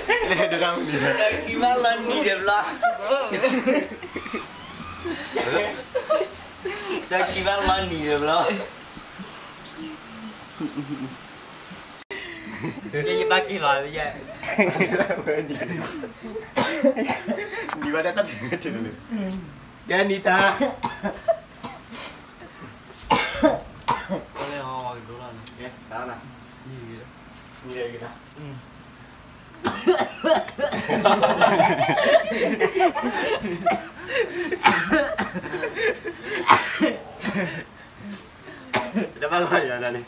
လဲၤဒၣ်မနုၤလဲၣ်, တၢ်ခံဘၣ်လီၤနံၤဒီးဘျီ, တၢ်ခံဘၣ်လီၤနံၤဒီးဘျီ, ယဘၣ်က့ၤလီၤယဲ, နံၤဘၣ်တၢ်တၢ်တဂ့ၤတဂ့ၤ, ကဲနံၤတၢ် ကဲ တၢ်နၤ, နံၤဂ့ၤတၢ် တဘၣ်ဂီၢ်န့ၣ်န့ၣ်,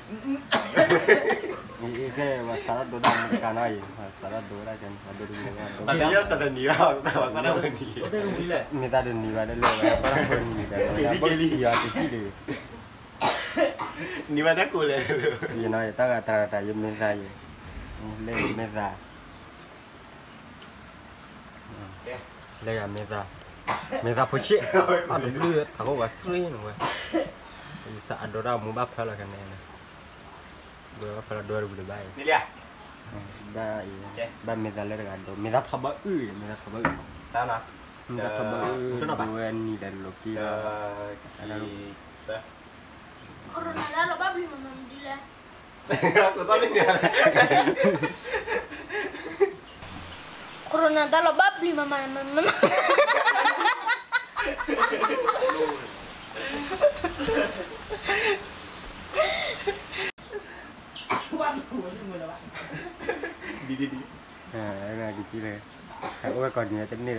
ကဲ ပှၤစးထီၣ်ဒိတၢ်မူတကးနီၤအံၤ, ပှၤစးထီၣ်ဒိဝဲဒၣ်ကဲန့ၣ် ပှၤဒိတမူဝဲဒၣ်, ပှၤတယီၢ်စးတနံၤဘၣ်, ပှၤကွၢ်တၢ်ဝဲနံၤ, မ့ၢ်သးတနံၤဘၣ်လၢလၢပှၤကွၢ်တၢ်ဝဲနံၤဒီး ယၤတကံၢ်လံ, နံၤဘၣ်တၢ်ကိးလဲၣ်, ယနီၤ ယတၢ်ဂၤတၢ်ဂၤတၢ် ယမ့ၢ်သးယဲ, လၢယမ့ၢ်သး လၢယၤမ့ၢ်သး, မ့ၢ်သးဖိဆ့ၣ်, အတဘျုးထးခိၣ်ဝဲစွံနဝဲ, ယစးအဒိတၢ်မူဘၣ်ဖၢလီၤခဲန့ၣ်, ဒိဘၣ်ဖၢလီၤဒိဝဲတဝံၤတဘၣ်အံၤ, ဘၣ်အံၤ, ဘၣ်မ့ၢ်သးလၢတဂၤဒိ, မ့ၢ်သးထီဘၣ်အုၣ်, မ့ၢ်သးထီဘၣ်အုၣ်, မ့ၢ်သးထီဘၣ်အုၣ်, ဒိဝဲနံၤဒီးလိၤက့ၤလီၤ, ခိၣ်နၢ်ဒၣ်လီၤဘၣ်ဘျံးမၤမၤမနုၤလဲၣ် ခိၣ်နၢ်ဒၣ်လီၤဘၣ်ဘျံးမၤမၤမၤမၤ, ဒ်ဒ်ဒ်, ကစံလၢ, အိၣ်ဝဲကိးနံၤတန့ၢ်လီၤ,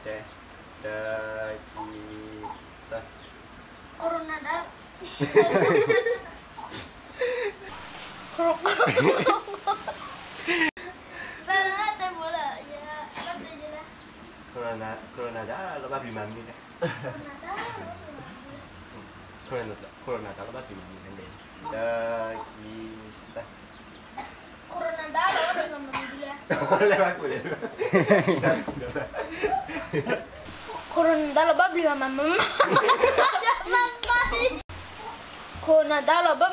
တၢ်, ခိၣ်နၢ်ဒၣ်, ခိၣ်, ခိၣ်နၢ်ဒၣ်လီၤဘၣ်ဘျံးမၤမနုၤလဲၣ်, ခိၣ်နၢ်ဒၣ်လီၤဘၣ်ဘျံးမၤမနုၤလဲၣ်, တၢ်, ခိၣ်နၢ်ဒၣ်လီၤဘၣ်ဘျံးမၤမနုၤလဲၣ်, လဲၤဘၣ်ကိးလဲၣ်, ခိၣ်နၢ်ဒၣ်လီၤဘၣ်ဘျံးမၤမနုၤလဲၣ်, ခိၣ်နၢ်ဒၣ်လီၤဘၣ်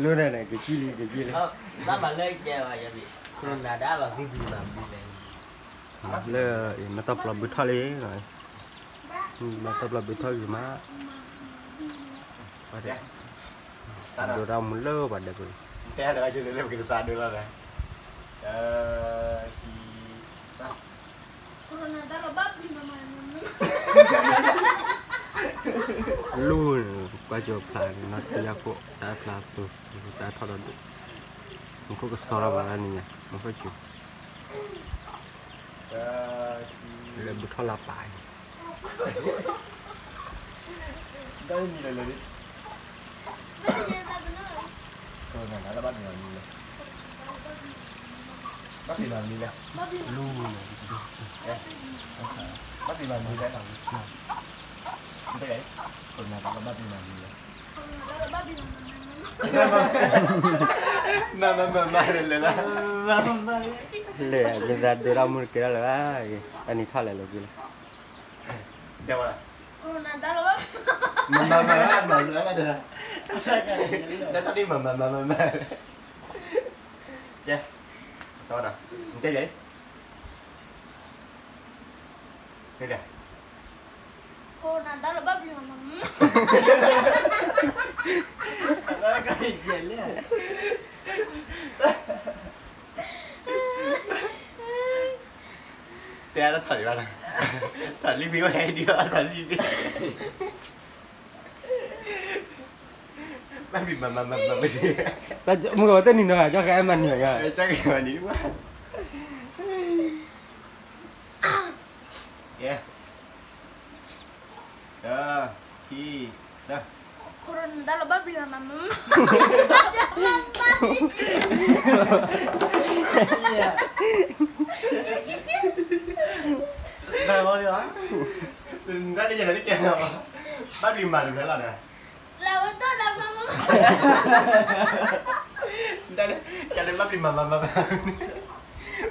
လၢန့ၣ် ကစံလံ ကစံလံ, ဘၣ်မၤလၢကဲဝဲယဘ့ၣ် ခိၣ်နၢ်ဒၣ်လီၤသံဘျံးမၤမနုၤလဲၣ်, လၢ မ့ၢ်တၢ်ပျီဘုထီၣ်လံ, မ့ၢ်တၢ်ပျီဘုထီၣ်ဂ့ၤမး, ဒိတၢ်မူလၢပှၤဒဲးပူၤ, တဲလၢလၢပကစၢ်ဒိလီၤလဲၣ် ခိၣ်နၢ်ဒၣ်လီၤဘၣ်ဘျံးမၤမနုၤလဲၣ်, လူၤန့ၣ် ကွၢ်ကၠိဖျါန့ၣ် နီၢ်တယၢ်ခိၣ် တၢ်ဖျါသူ တၢ်ထီၣ်ဒီးဒိၣ်, မူခိၣ်ကစီဒီဘၣ်လၢန့ၣ်ညါ မူခိၣ်စူၤ, လၢဘုထီၣ်လၢပာ်န့ၣ် တၢ်မံၤလၢလၢ, ခိၣ်နၢ်ဒၣ်လီၤဘၣ်ဘျံးမၤမနုၤလဲၣ်, ဘၣ်ဘျံးမၤမနုၤလဲၣ်, လူၤန့ၣ်, ဘၣ်ဘျံးမၤမနုၤလဲၣ်, ခိၣ်နၢ်ဒၣ်လီၤဘၣ်ဘျံးမၤမနုၤလဲၣ်, မၤမၤမၤမၤလဲၣ်လဲၣ်လၢ, လဲၣ် မ့ၢ်သးဒိတၢ်မူတကဲထီၣ်လၢၤဘၣ်, တၢ်နံၤထီၣ်လဲၣ်လိာ်ကွံာ်လီၤ, တဲဝဲ, မၤမၤမၤမၤမၤ, တၢ်ဒ်မၤမၤမၤမၤမၤ, ကဲ, တဲဝဲဒီး, နတဲယၤလံ, တဲယၤ ခိၣ်နၢ်ဒၣ်လီၤဘၣ်ဘျံးမၤမနုၤလဲၣ်, တဲအါထီၣ်လံဘၣ်, ထီၣ်လံဘံဝဲဒံး, ထီၣ်လံဘံ, ဘၣ်ဘျံးမၤမၤမၤမၤ, မုၢ်ကဝီၤတနံၤနီၤ ကၠီဃဲမၤနံၤ, ကၠီဃဲမၤနံၤ, ကဲ, တၢ, ခံ, တၢ, ခိၣ်နၢ်ဒၣ်လီၤဘၣ်ဘျံးမၤမနုၤလဲၣ်, နဒၣ်န့ၣ်ယၤလၢကဲ, ဘၣ်ဘျံးမၤတဖျၢၣ်လီၤဒီး, လၢဝဲတၢ်ဒၣ်မၤမၤ, နဒၣ်န့ၣ်ဘၣ်ဘျံးမၤမၤမၤမၤ,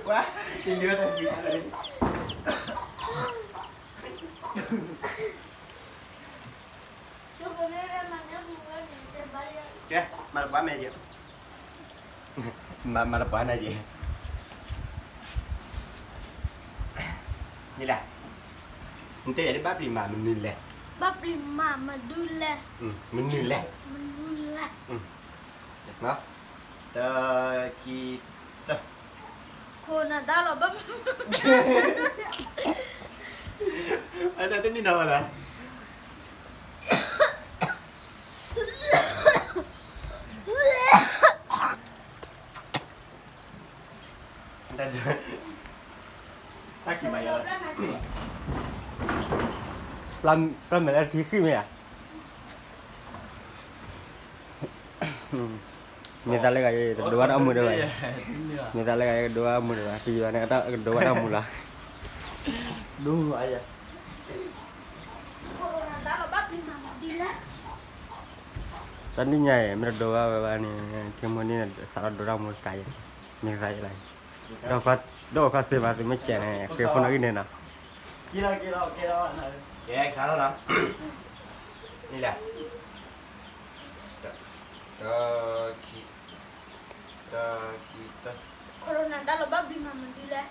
ဝါ, နဒၣ်ဝဲတၢ်ဘျံးမၤမၤ, ယိၣ်ပမ့ၢ်မၤန့ၣ် ကဲ, မၤတပှၢ်မဲာ်က့ၤ, မၤတပှၢ်န့ၣ်က့ၤ, မ့ၢ်လဲၣ်, နတဲယၤဒ်ဘၣ်ပျံၤမၤမနုၤလဲၣ်, ဘၣ်ပျံၤမၤမနုၤလဲၣ်, မနုၤလဲၣ်, မနုၤလဲၣ်, တၢ်ခံ, တၢ်, ခိၣ်နၢ်ဒါလီၤဘၣ်, အတၢ်တနံၣ်နီၤဝဲလၢ တၢ်ကံၢ်မၤယၤလီၤ, ပျၢ်မဲာ်လၢထံဃံၣ်မ့ၢ်ဧါ, မ့ၢ်သးလၢဂၤ ယကဒိဘၣ်တၢ်အီၣ်မူဒီးဘၣ်, မ့ၢ်သးလၢဂၤ ယကဒိဘၣ်အီၣ်မူဒီးဘၣ်, တယံာ်ဘၣ်န့ၣ် ကဒိဘၣ်တၢ်အီၣ်မူလီၤ, တနံၣ်ညါအံၤ မ့ၢ်တဒိဘၣ်ဝဲဘၣ်န့ၣ် ခံမူန့ၣ် စးထီၣ်ဒိတၢ်မူတကးယဲ, မ့ၢ်သးယဲလီၤ, ဒီးခီစ့မးသုမ့ၢ်ကဲန့ၣ် ဃ့ဖိနီၣ်ဂံၢ်န့ၣ်နီၤ, ကဲစးထီၣ်နီၤ, န့ၣ်လဲၣ်, တၢ်, တၢ်, ခိၣ်နၢ်ဒါလီၤဘၣ်ပျံၤမၤမနုၤလဲၣ်